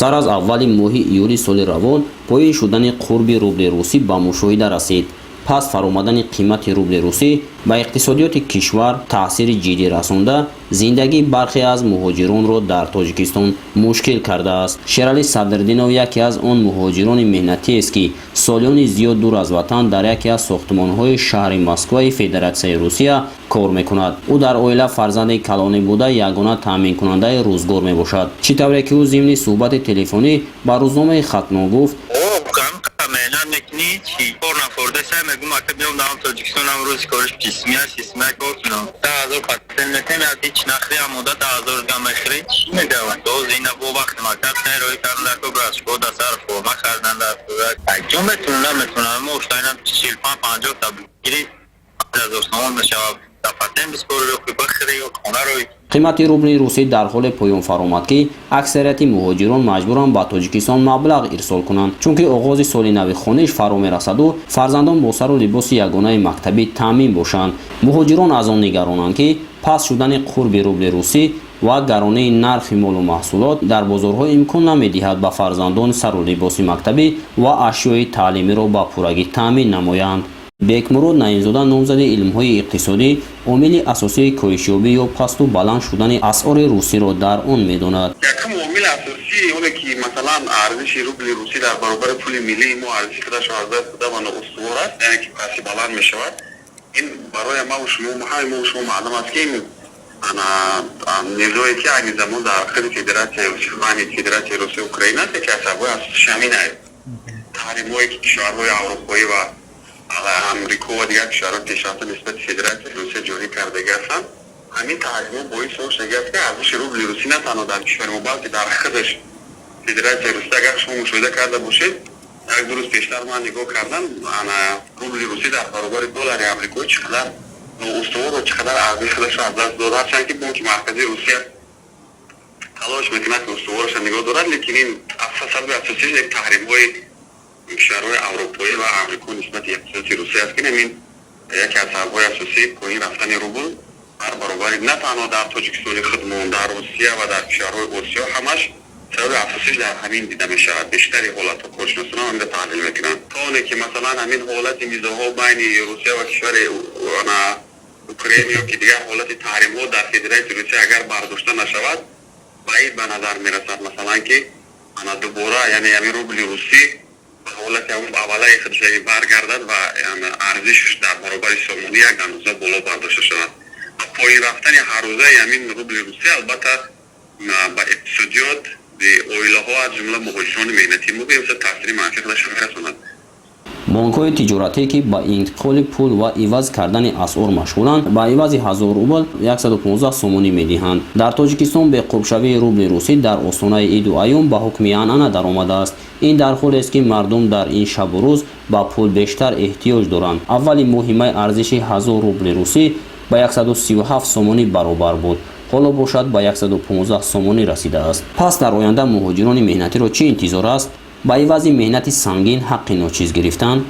Сар аз аввали моҳи июли соли равон поин шудани қурби рубли русӣ ба мушоҳида расид. Пас фаромадани қимати рубли русӣ ба иқтисодиёти кишвар таъсири ҷиддӣ расонда, зиндагии бархе аз муҳоҷиронро дар Тоҷикистон мушкил кардааст. Шералӣ Садриддинов яке аз он муҳоҷирони меҳнатиест, ки солиёни зиёд дур аз ватан дар яке аз сохтмонҳои шаҳри Москваи Федератсияи Русия кор мекунад. Ӯ дар оила фарзанди калонӣ буда, ягона таъминкунандаи рӯзгор мебошад. Чӣ тавре ки ӯ зимни суҳбати телефонӣ ба рӯзномаи «Хатлон» гуфт: Меҳнат мекунӣ, чӣ кор нафорда, сай мегум, ака, биём даам Тоҷикистон, ам рӯзи кориш писмия сисмия кор кунам. 10 000 патент метем, як ҳеч нахри, амода 10 000 гам мехӯри, чӣ мегавад? Доз ина бо вақти мактаб сай роҳи кардан дар кор, брашко да сар форма хардан дар ҷо метунам, наметунам, мо уштайнам 45 50 та бигирӣ, 1000 сомон мешавад, да патент биспори ё ки бихӯри ё хона рӯй. Қимати рубли русӣ дар ҳоле поён фаромад, ки аксарияти муҳоҷирон маҷбуранд ба Тоҷикистон маблағ ирсол кунанд, чунки оғози соли нави хониш фаро мерасаду фарзандон бо сару либоси ягонаи мактабӣ таъмин бошанд. Муҳоҷирон аз он нигаронанд, ки паст шудани қурби рубли русӣ ва гаронии нархи молу маҳсулот дар бозорҳо имкон намедиҳад ба фарзандон сару либоси мактабӣ ва ашёи таълимиро ба пуррагӣ таъмин намоянд. Бекмурод Наимзода, номзади илмҳои иқтисодӣ, омили асосии коҳишёбӣ ё пасту баланд шудани асъори русиро дар он медонад. Якум омили асосии оне ки, масалан, арзиши рубли русӣ дар баробари пули миллии мо арзиши худашро аз даст дода ва ноустувор аст, яъне ки паси баланд мешавад, ин барои маву шумо, ҳамаи мову шумо маълум аст, ки ин ана низое ки айни замон дар худи Федератсияи Русия, байни Федератсияи Русия Украина аст, яке аз сабабҳои асосиш ҳамин аст. Таҳримҳое ки кишварҳои аврупоӣ ва Амрико ва дигар кишварҳои пешрафта нисбати Федератсияи Русия ҷорӣ кардагӣ ҳастанд, ҳамин таҳримҳо боиси он шудагиаст, ки арзиши рубли русӣ на танҳо дар кишвари мо, балки дар худаш Федератсияи Русия, агар шумо мушоҳида карда бошед, як ду рӯз пештар ман нигоҳ кардам, ана рубли русӣ дар баробари доллари амрикоӣ чӣ қадар ноустувор ва чӣ қадар арзиши худашро аз даст дод. Ҳарчанд ки Бонки Марказии Русия талош мекунад, ки устуворашро нигоҳ дорад, лекин ин сабаби асосиш як таҳримҳои кишварҳои аврупоӣ ва Амрико нисбати иқтисодиёти Русия аст, ки ҳамин яке аз сабабҳои асосии поин рафтани рубл дар баробари на танҳо дар Тоҷикистони худмон, дар Русия ва дар кишварҳои Осиё ҳамаш сабаби асосиш дар ҳамин дида мешавад. Бештари ҳолатҳо коршиносон ҳаминро таҳлил мекунанд. То оне ки, масалан, ҳамин ҳолати низоъҳо байни Русия ва кишвари Украина ё ки дигар ҳолати таҳримҳо дар Федератсияи Русия агар бардошта нашавад, баъид ба назар мерасад, масалан, ки ана дубора, яъне ҳамин рубли русӣ ба ҳолати ҳамон аввалаи худаш баргардад ва арзишаш дар баробари сомонӣ як андоза боло бардошта шавад. Поин рафтани ҳаррӯзаи ҳамин рубли русӣ албатта ба иқтисодиёт оилаҳо, аз ҷумла муҳоҷирони меҳнатии мо, бевосита таъсири манфӣ худашро мерасонад. Бонкҳои тиҷоратӣ, ки ба интиқоли пул ва иваз кардани асъор машғуланд, ба ивази 1000 рубл 115 сомонӣ медиҳанд. Дар Тоҷикистон беқурбшавии рубли русӣ дар остонаи иду айём ба ҳукми анъана даромадааст. Ин дар ҳолест, ки мардум дар ин шабу рӯз ба пул бештар эҳтиёҷ доранд. Аввали моҳи май арзиши 1000 рубли русӣ ба 137 сомонӣ баробар буд, ҳоло бошад ба 115 сомонӣ расидааст. Пас дар оянда муҳоҷирони меҳнатиро чӣ интизор аст? Ба ивази меҳнати сангин ҳаққи ночиз гирифтан?